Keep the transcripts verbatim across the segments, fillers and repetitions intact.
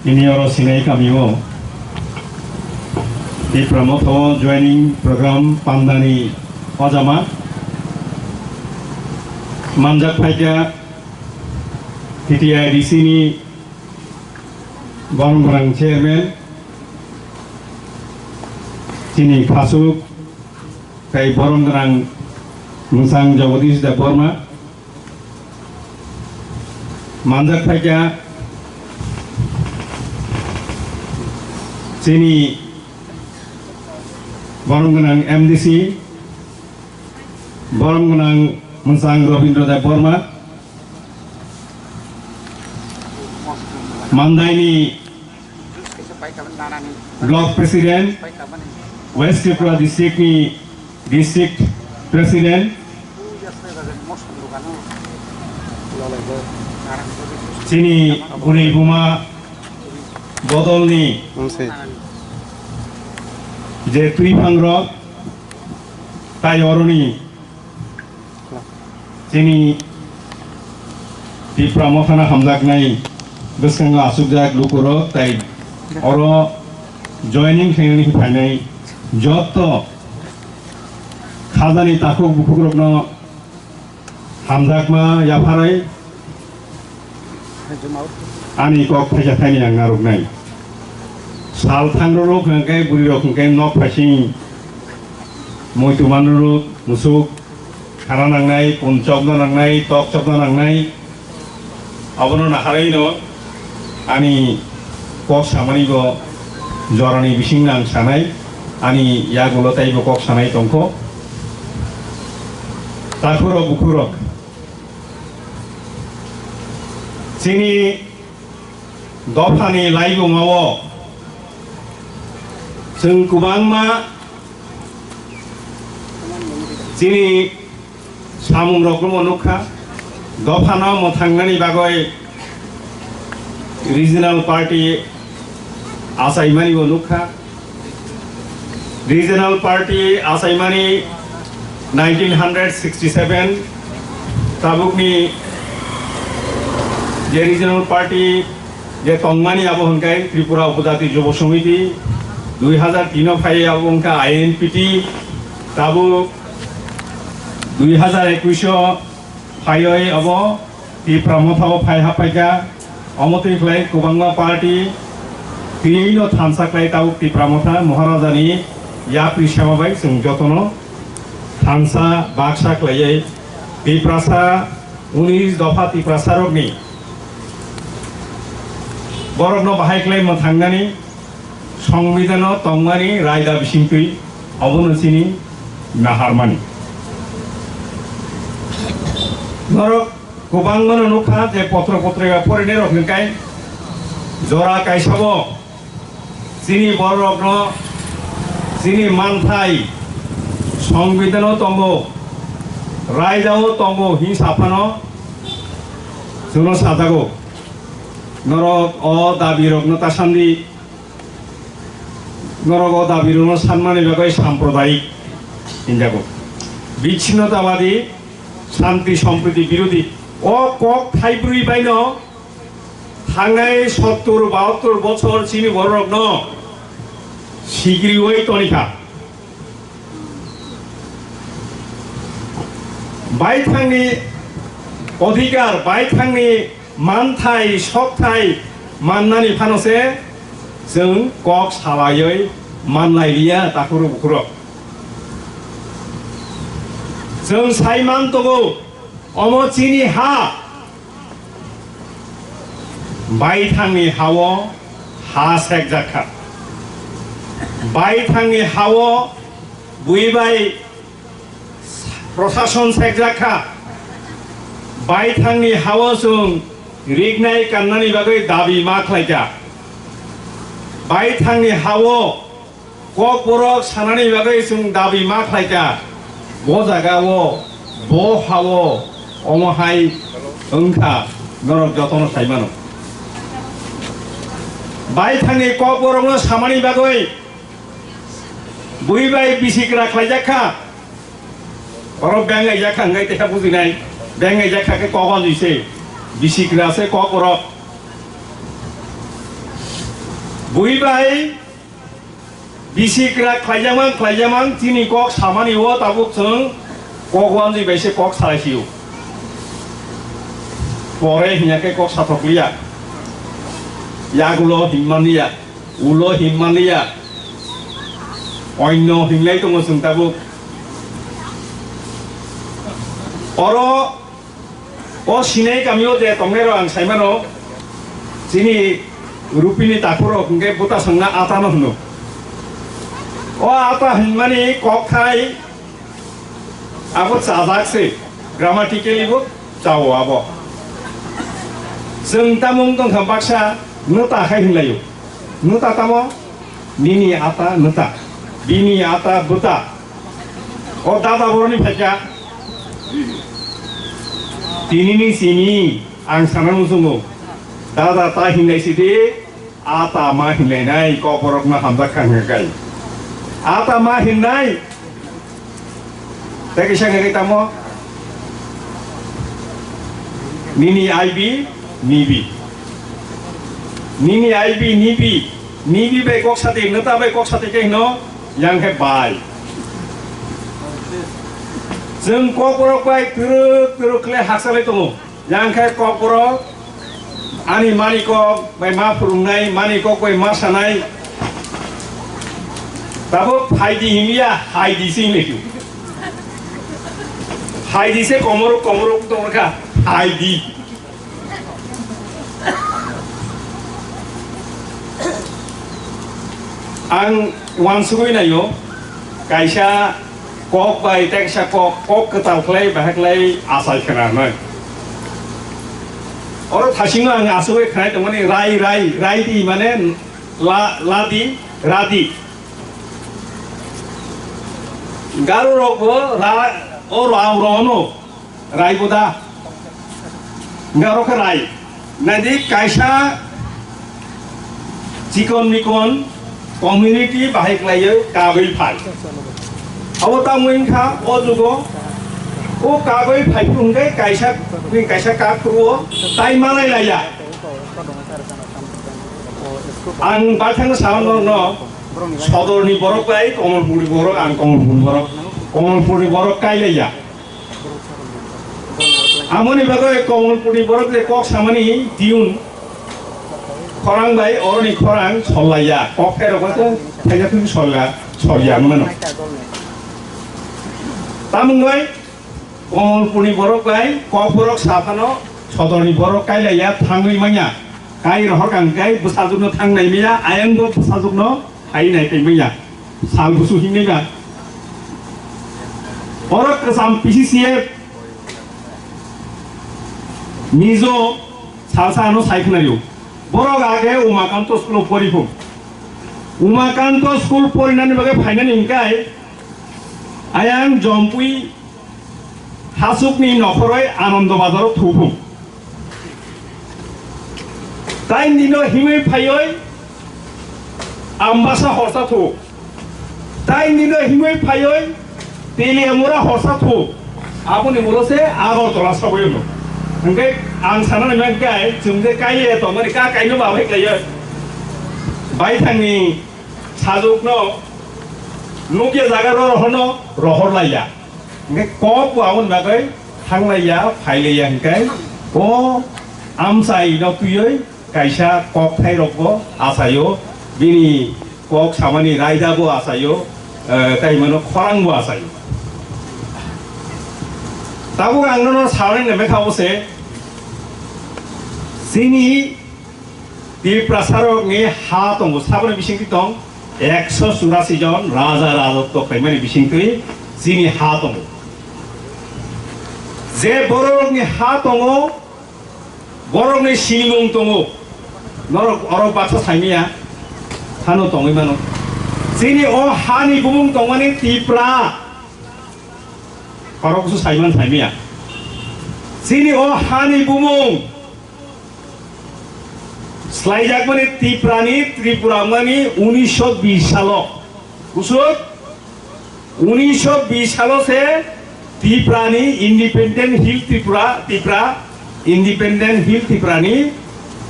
Tini oro Sinai kamio Tipra Motha o joining program pandani ojama manjak phaikha T T I D C ni borom gwnang chairman chini khasuk tei borom gwnang Mwsang Jagadish Debbarma. Manjak phaikha chini borom gwnang M D C, borom gwnang Mwsang Robindra Debbarma, Mandaini Block President, West Tripura District ni District President, chini bwrwi buma bodolni je twiphang rok tai oroni chini Tipra Mothano hamjaknai bwskango achukjak lukurok tai oro joining khlainani phainai jotto khajani takhuk bukhukrokno hamjakma yapharwi ani kok thaisa thaini ang narwknai. Sal thangrok hwnkhe bwrwirok hwnkhe nok phaising muitu manrok musuk khana nangnai, pun chopna nangnai, tok chopna nangnai. Abono naharwi no ani kok samani bo jorani bising nang sanai, ani yagulo teibo kok sanai tongkho. Takhurok bukhurok chini dophani laibuma o chwng kwbangma chini samung rokno nukha, dophano mwthangnani bagwi regional party achaimani bo nukha. Regional party achaimani nineteen hundred sixty seven tabukni je regional party je tongmani abo hwnkhe Tripura Upojati Jubo Samiti, dui hazar tin o phai abo hwnkhe I N P T, tabuk dui hazar ekwis o phaiwi abo Tipra Motha o phai haphaikha, omo twi khlai kwbangma party twiwi no thansa khlai tabuk Tipra Motha Maharajani yapri sema bai chwng jotono thansa baksa khlaiwi Tiprasa unis dopha Tiprasa rokni borokno bahai khlai mwthangnani Songbidano tongmani raida bisingtwi obono chini naharmani. Norok kwbangmano nukha je potro potrika porinai rok hwnkai jora kaisabo chini bororokno chini manthai Songbidano tongo, raidao tongo hinwi saphano chwngno sajago. Norok o dabirokno ta sandi. Norok o dabirokno sanmani bagwi sampradayik hinjago. Bichinnotabadi, shanti sompriti birodhi. O kok thaibrwi baino thangnai sottur bahattur bochor chini bororokno sigriwi tonikha. Baithangni odhikar, baithangni manthai, sokthai mannani phano se chwng kok salaiwi manlailiya takhurok bukhurok. Chwng sai man tongo, omo chini ha. Baithangni ha-o ha sekjak kha. Baithangni ha-o bui bai Prosason sekjak kha. Baithangni ha-o chwng rignai kannani bagwi dabi ma khlai kha. Baithangni ha-o kokborok sanani bagwi chwng dabi ma khlai kha. Bo jaga-o, bo ha-o, omo hai wng kha, norok jotono sai mano. Baithangni kokborokno samani bagwi bui bai bisi kra khlaijak kha. Oro beng aijak kha hwnkhe teisa bujinai. Beng aijak kha khe kok o jui se. Bisi kra se kok borok. Bui bai bisi kwrak khlaijakmang, khlaijakmang, chini kok samani o tabuk chwng kok wanjwi bai se kok salai sio. Pore hinya khe kok sathok liya. Yagulo hinmani ya, ulo hinmani ya. Oino hinlai tongo chwng tabuk. Oro O sinai kamio je tongnairok ang saimano, chini rupini takhurok hwnkhe bwta songna atano hwno. O ata hwnmani kokthai abo chajak se, grammatically bo chao abo. Chwng tamo wng tongkha baksa nwta khai hwnlaio. Nwta tamo? Nini ata nwta, bini ata bwta. O dada boroni phaikha. Tinini simi ang sana muchungo. Dada ta hinlai sidi, ata ma hinlainai, kokborokno hamjak kha hwnka kai. Ata ma hinnai. Tei kisa hwnka kai tamo? Nini I B, nibi. Nini I B, nibi. Nibi bai kok sati, nwta bai kok sati khe hino, yang khe bai. Chwng kokborok bai twrwk twrwk khle hakchalai tongo. Yang khe kokborok ani mani kok bai ma phwrwngnai, mani kok bai ma sanai. Tabuk phaidi himya, haidi se hinwi. Haidi se komoro, komoro tongkha, haidi. Ang uansugwi naio, kaisa kok bai tei kaisa kok, kok kwtal khlai, bahai khlai achai khna hwnwi. Oro thasingo ang asugwi khnai tongmani, rai, rai, rai di mane la, la di, ra di. Garo rok bo ra, o ra, ro no. Rai boda. Hwnka oro khe rai. Naidi kaisa chikon mikon community bahai khlaiwi kagwi phai. Abo tamo wngkha o jugo o kagwi phai phuru hwnkhe kaisa, kaisa kak phuru o tai malai laiya. Ang baithang sa no, no, sodorni borok bai Komolpurni borok, ang Komolpurni borok, Komolpurni borok kai laiya. Amoni bagwi Komolpurni borok je kok samani tiyun khorang bai oroni khorang sollaiya, kok khe rokho se thaija thung solla, solya mano. Tamung bai Komolpurni borok bai kokborok saphano sodorni borok kailaiya thangwi manya. Kai rohor kang kai bwsajwkno thangnai manya, ayang bo bwsajwkno hai nai kai manya. Sal busu hinwi ba. Oro kwcham P C C F Mizo salsa ano sai khwnario. Borok age Umakanto school o pori phung. Umakanto school porinani bagwi phainani hwnkhe ayang Jompui Hasukni nokhoroi Anando Bazaro thuphung. Tai nino himwi phaioi Ambasa horsa thu. Tai nino himwi phaioi Teliamura horsa thu. Aboni ulo se Agartala sabaio no. Hingke ang sana nai kai chwng je kai ye tongmani ka kaino ba bai kaiyo. Baithangni sajwkno nukya jaga ro rohorno rohor laiya. Hingke kok bo aboni bagwi thanglaiya, phailaiya hingke o amchai no twiwi kaisa kokthai rokbo achaio, bini kok samani raida bo achaio, eh, tei mano khorang bo achaio. Tabuk ang nono sanai na mekha bo se, chini Tiprasarokni ha tongo, saboni bisingtwi tong ekso churasi jon raja rajotw khlaimani bisingtwi chini ha tongo. Je bororokni ha tongo, borokni sinimung tongo, norok orok baksa saimanya hano tongwi mano. Chini o hani bumung tongmani Tipra, orok su saiman saimanya. Chini o hani bumung Slaijakmani Tiprani, Tripura wngmani unisho bish salo. Busuk? Unisho bish salo se Tiprani Independent Hill Tripura, Tipra, Independent Hill Tiprani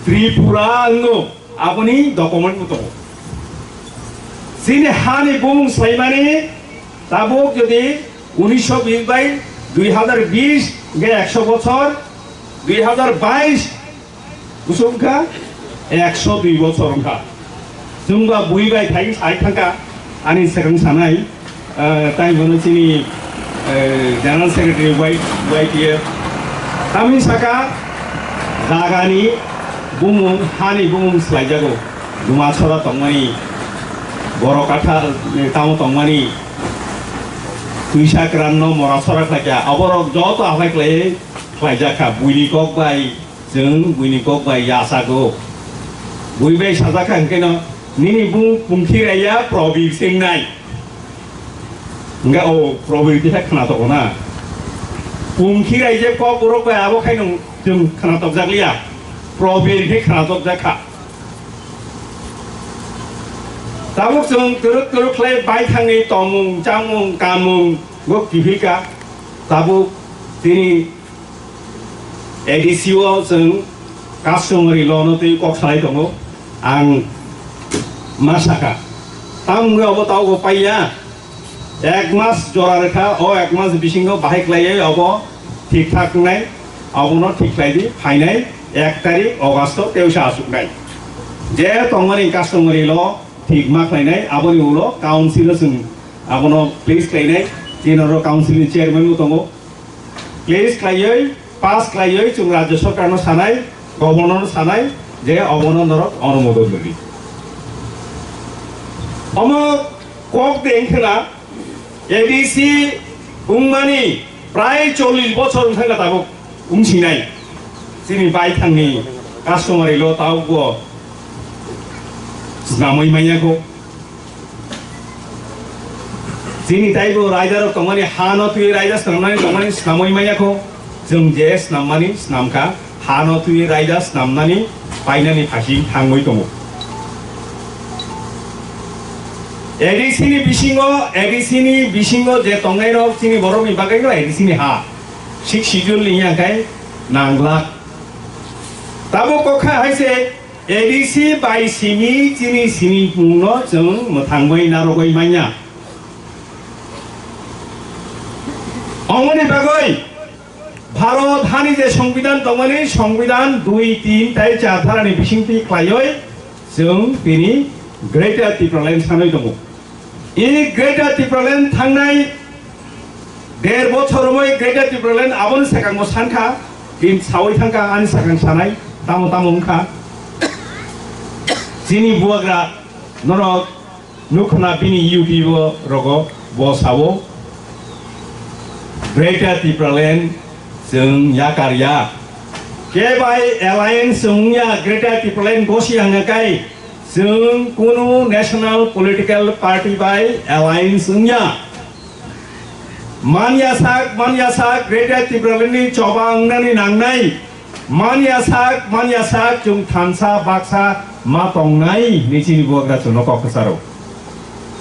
Tripura wngo. Aboni document bo tongo. Chini hani bumung swlaimani tabuk jodi unisho bish bai dui hazar bish ge ekso bochor, dui hazar bais bwswk wngkha ekso dui bochor wngkha. Chwngba bui bai thai sai thangkha. Ani swkang sanai, eh, tai bono chini, eh, General Secretary Y-, Y T F. Tamni saka jagani bumung, hani bumung swlaijago. Dumasora tongmani, Borokatha, eh, tamo tongmani, Twisakranno Morasora khlaikha. Aborok joto aphai khlai khlaijakha. Buini kok bai, chwng buini kok bai yachago. Bui bai sajakha hwnkhe no, nini bung pungthi raiya Probir se wngnai. Hingke o Probir kisa khwnatok na. Pungthi rai je kok borok bai abo khai nung chwng khwnatok jak liya. Probir khe khwnatok jak kha. Tabuk chwng twrwk twrwk khlai baithangni tongmung, chamung, kanmung bo kiphilka. Tabuk chini A D C o chwng customary law no twi kok salai tongo. Ang ma saka, tamo wngwi obo tabukbo paiya. Ek mas jora rwkha, o ek mas bisingo bahai khlaiwi obo thik thak wngnai, obono thik khlai di, phainai ek tarik August o tei usa asuknai. Je tongmani customary law thik ma khlainai, aboni ulo council o chwng abono place khlainai, chini oro council ni chairman bo tongo. Place khlaiwi, pass khlaiwi chwng Rajya Sarkar no sanai, Governor no sanai je obono norok onumodon rwdi. Omo kok de wngkha na A D C wngmani prai chollish bochor wngkha na tabuk wngsinai. Chini baithangni customary law tabukbo swnamwi manya kho. Chini taibo raidarok tongmani, ha no twi raida swnamnani tongmani swnamwi manya kho. Chwng je swnam mani swnam kha, ha no twi raida swnam nani painani phaising thangwi tongo. A D C ni bisingo, A D C ni bisingo je tongnai rok chini borok ni bagwi no A D C ni ha, Sixth Schedule ni ya khai nanglak. Tabuk kok kha hai se A D C bai simi chini sinimung no chwng mwthangwi narwgwi manya. Omoni bagwi Bharat hani je Songbidan tongmani, Songbidan dui, tin tai char dharani bisingtwi khlaiwi chwng tini Greater Tipraland sanwi tongo. I Greater Tipraland thangnai der bochor romwi Greater Tipraland aboni swkangbo sankha, bini sawi thangkha ani swkang sanai, tamo tamo wngkha. Chini bubagra norok nukhna bini YouTube rogo bo sao, Greater Tipraland chwng yakar ya. Kebai alliance wngya Greater Tipraland gosi hangya kai. Chwng kunu national political party bai alliance wngya. Manya sak, manya sak, Greater Tipraland ni choba wngnani nangnai. Manya sak, manya sak, chwng thansa baksa ma tongnai, ni chini bubagra chwngno kok kwcharo.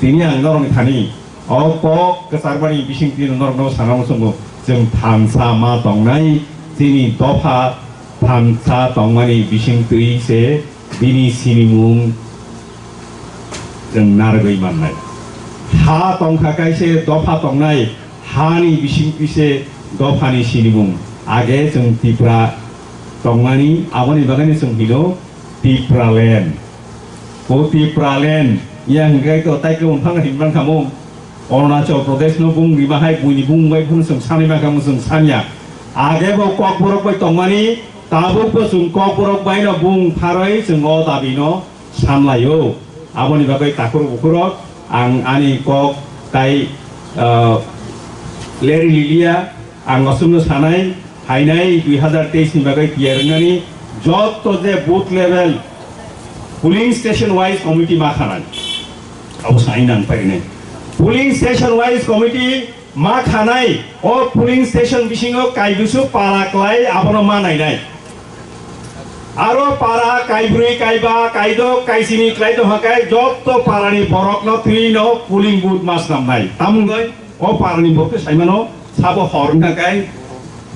Tini ang norokni thani, o kok kwcharbani bisingtwi norokno sana muchungo, chwng thansa ma tongnai, chini dopha thansa tongmani bisingtwi se bini sinimung chwng narwgwi mannai. Ha tongkha kaise dopha tongnai, hani bisingtwi se dophani sinimung. Age chwng Tipra tongmani, aboni bagwino chwng hino Tipraland. O Tipraland ya hwnkhe to tai khe umphang hinmang khamung. Arunachal Pradesh no bung rima hai buini bung bai phano chwng sanwi mangkha, chwng sanya. Age bo Kokborok bai tongmani, tabuk bo chwng Kokborok bai no bung pharwi chwng o dabi no sanlaio. Aboni bagwi takhuk bukhurok ang ani kok tai, ah, leri lilia. Ang aswkno sanai, phainai dui hazar teis ni bagwi tiyar wngnani jotto je booth level polling station wise committee ma khanai. Abo sai nang painai. Polling station wise committee ma khanai, o polling station bisingo kaibwswk para klai abono ma nainai. Aro para kaibrwi, kaiba, kaidok, kaisini klai tongkha kai jotto parani borokno twi no polling booth ma snamnai. Tamungoi o parani borok khe saimano sabo hor wngkha kai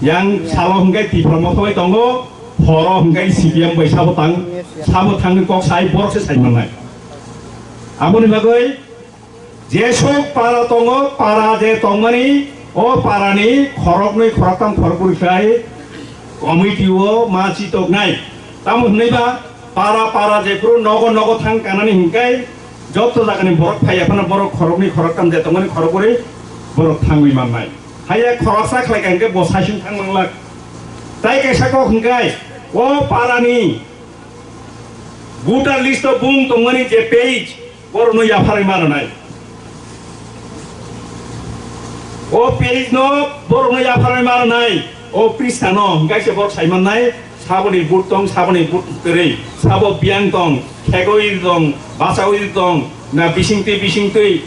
yang salo hwnkhe Tipra motha bai tongo, Thoro hwnkhe C P M bai sabo tang, sabo thangwi kok sai, borok se sai mannai. Aboni bagwi jesok para tongo, para je tongmani, o parani khoroknwi, khoroktham, khorokbrwi khlai committee o ma chitoknai. Tamo hwnwi ba para para jephru nogo nogo thang kanani hwnkhe jotto jagani borok phaiya phano borok khoroknwi khoroktham je tongmani khorokbrwi borok thangwi mannai. Haiya khoroksa khlai ka hwnkhe bo saichung thang manglak. Tai kaisa kok hwnkhe o parani voter list o bung tongmani je page, borokno yapharwi ma rwnai. O page no borokno yapharwi ma rwnai. O pista no hwnkhe se borok sai mannai, saboni vote tong, saboni vote kwrwi, sabo biyang tong, khegwi tong, bachawi tong, na bisingtwi bisingtwi.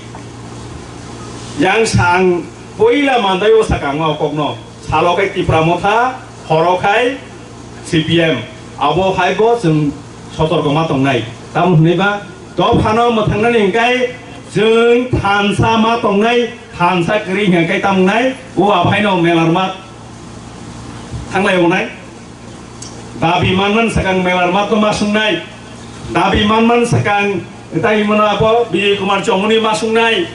Yang sang poila mandai o sakang o kokno. Salo khe Tipra Motha, horo khai C P M. Abo hai bo chwng sotorko ma tongnai. Tamo hwnwi ba dophano mwthangnani hwnkhe chwng thansa ma tongnai, thansa kwrwi hwnkhe tamo wngnai, o aphaino melarma thanglai wngnai. Dabi manman swkang melarma to ma swngnai. Dabi manman swkang tai mano abo Bijay Kumar Chongmani ma swngnai.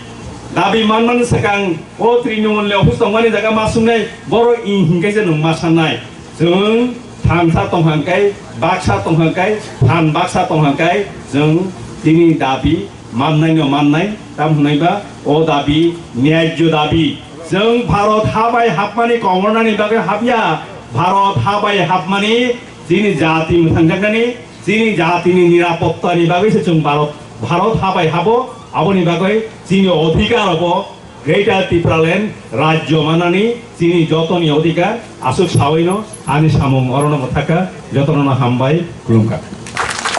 Dabi manman swkang o Trinamool ni office tongmani jaga ma swngnai. Boro in hinkhe je nwng ma sannai. Chwng thansa tongkha hwnkhe, baksa tongkha hwnkhe, phan baksa tongkha hwnkhe, chwng tini dabi mannai no mannai, tam hwnwi ba o dabi, nyajyo dabi. Chwng Bharot ha bai hapmani komornani bagwi hapya, Bharot ha bai hapmani chini jati mwthangjaknani, chini jatini nirapottani bagwi se chwng Bharot, Bharot ha bai habo, aboni bagwi chini odhikar obo Greater Tipraland rajyo manani chini jotoni odhikar, aswk sawino ani samung orono mwthaka, jotono hambai, khulumkha.